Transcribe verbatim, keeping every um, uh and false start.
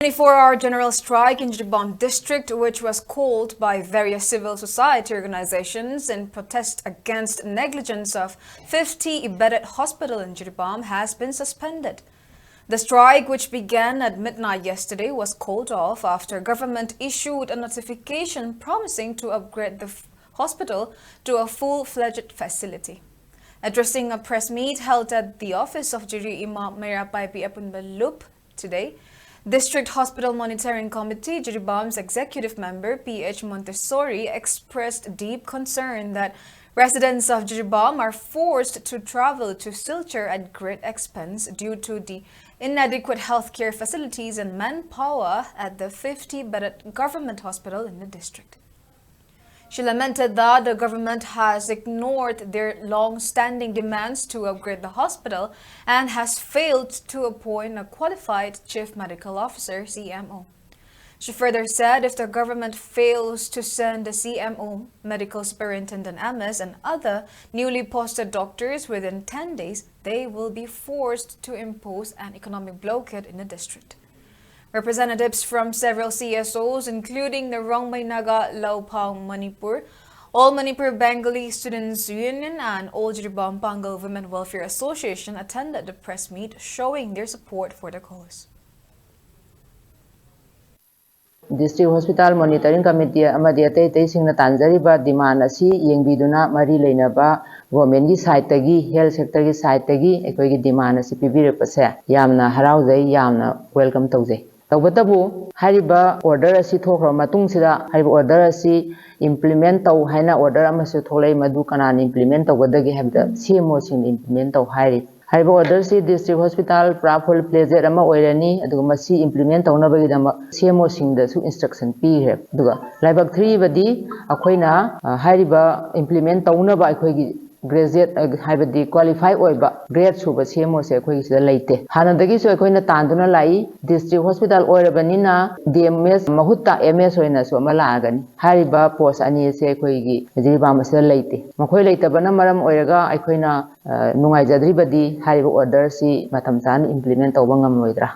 Twenty-four-hour general strike in Jiribam district, which was called by various civil society organizations in protest against negligence of fifty bedded hospital in Jiribam, has been suspended. The strike, which began at midnight yesterday, was called off after government issued a notification promising to upgrade the f- hospital to a full-fledged facility. Addressing a press meet held at the office of Jiri Imam Meira Paibi Apunba Lup today, District Hospital Monitoring Committee, Jiribam's executive member P H Montessori, expressed deep concern that residents of Jiribam are forced to travel to Silchar at great expense due to the inadequate healthcare facilities and manpower at the fifty-bedded government hospital in the district. She lamented that the government has ignored their long-standing demands to upgrade the hospital and has failed to appoint a qualified chief medical officer, C M O. She further said if the government fails to send the C M O, medical superintendent M S, and other newly posted doctors within ten days, they will be forced to impose an economic blockade in the district. Representatives from several C S Os, including the Rongmei Naga Laupang Manipur, All Manipur Bengali Students Union, and All Jiribam Pangal Women Welfare Association, attended the press meet, showing their support for the cause. District Hospital Monitoring Committee ꯑꯃꯗꯤ ꯑꯇꯩ ꯑꯇꯩꯁꯤꯡꯅ ꯇꯥꯟꯖꯔꯤꯕ demand ꯑꯁꯤ ꯌꯦꯡꯕꯤꯗꯨꯅ, ꯃꯔꯤ ꯂꯩꯅꯕ government ꯀꯤ side ꯇꯒꯤ, health sector ꯒꯤ side ꯇꯒꯤ ꯑꯩꯈꯣꯏꯒꯤ demand ꯑꯁꯤ ꯄꯤꯕꯤꯔꯛꯄꯁꯦ ꯌꯥꯝꯅ ꯍꯔꯥꯎꯖꯩ, ꯌꯥꯝꯅ welcome ꯇꯧꯖꯩ꯫ ꯇꯧꯕꯇꯕꯨ, ꯍꯥꯏꯔꯤꯕ order ꯑꯁꯤ ꯊꯣꯛꯈ꯭ꯔꯕ ꯃꯇꯨꯡꯁꯤꯗ, ꯍꯥꯏꯔꯤꯕ order ꯑꯁꯤ implement ꯇꯧ ꯍꯥꯏꯅ order ꯑꯃꯁꯨ ꯊꯣꯛꯂꯛꯏ꯫ ꯃꯗꯨ ꯀꯅꯥꯅ implement ꯇꯧꯒꯗꯒꯦ ꯍꯥꯏꯕꯗ, C M O ꯁꯤꯡꯅ implement ꯇꯧ ꯍꯥꯏꯔꯤ꯫ ꯍꯥꯏꯔꯤꯕ order ꯁꯤ district hospital ꯄꯨꯔꯥ full fledged ꯑꯃ ꯑꯣꯏꯔꯅꯤ꯫ ꯑꯗꯨꯒ ꯃꯁꯤ implement ꯇꯧꯅꯕꯒꯤꯗꯃꯛ C M O ꯁꯤꯡꯗꯁꯨ instruction ꯄꯤꯈ꯭ꯔꯦ꯫ ꯑꯗꯨꯒ ꯂꯥꯏꯕꯛ ꯊꯤꯕꯗꯤ, ꯑꯩꯈꯣꯏꯅ, ꯑ, ꯍꯥꯏꯔꯤꯕ implement ꯇꯧꯅꯕ ꯑꯩꯈꯣꯏꯒꯤ graduate, ꯑ, ꯍꯥꯏꯕꯗꯤ qualify ꯑꯣꯏꯕ grade ꯁꯨꯕ C M O ꯁꯦ ꯑꯩꯈꯣꯏꯒꯤ ꯁꯤꯗ ꯂꯩꯇꯦ꯫ ꯍꯥꯟꯅꯗꯒꯤꯁꯨ ꯑꯩꯈꯣꯏꯅ ꯇꯥꯟꯗꯨꯅ ꯂꯥꯛꯏ꯫ District hospital ꯑꯣꯏꯔꯕꯅꯤꯅ D M S ꯃꯍꯨꯠꯇ M S ꯑꯣꯏꯅꯁꯨ ꯑꯃ ꯂꯥꯛꯑꯒꯅꯤ꯫ ꯍꯥꯏꯔꯤꯕ post ꯑꯅꯤ ꯑꯁꯦ ꯑꯩꯈꯣꯏꯒꯤ ꯖꯤꯔꯤꯕꯥꯝ ꯑꯁꯤꯗ ꯂꯩꯇꯦ꯫ ꯃꯈꯣꯏ ꯂꯩꯇꯕꯅ ꯃꯔꯝ ꯑꯣꯏꯔꯒ ꯑꯩꯈꯣꯏꯅ, ꯑ, ꯅꯨꯡꯉꯥꯏꯖꯗ꯭ꯔꯤꯕꯗꯤ ꯍꯥꯏꯔꯤꯕ order ꯁꯤ ꯃꯇꯝ ꯆꯥꯅ implement ꯇꯧꯕ ꯉꯝꯂꯣꯏꯗ꯭ꯔꯥ?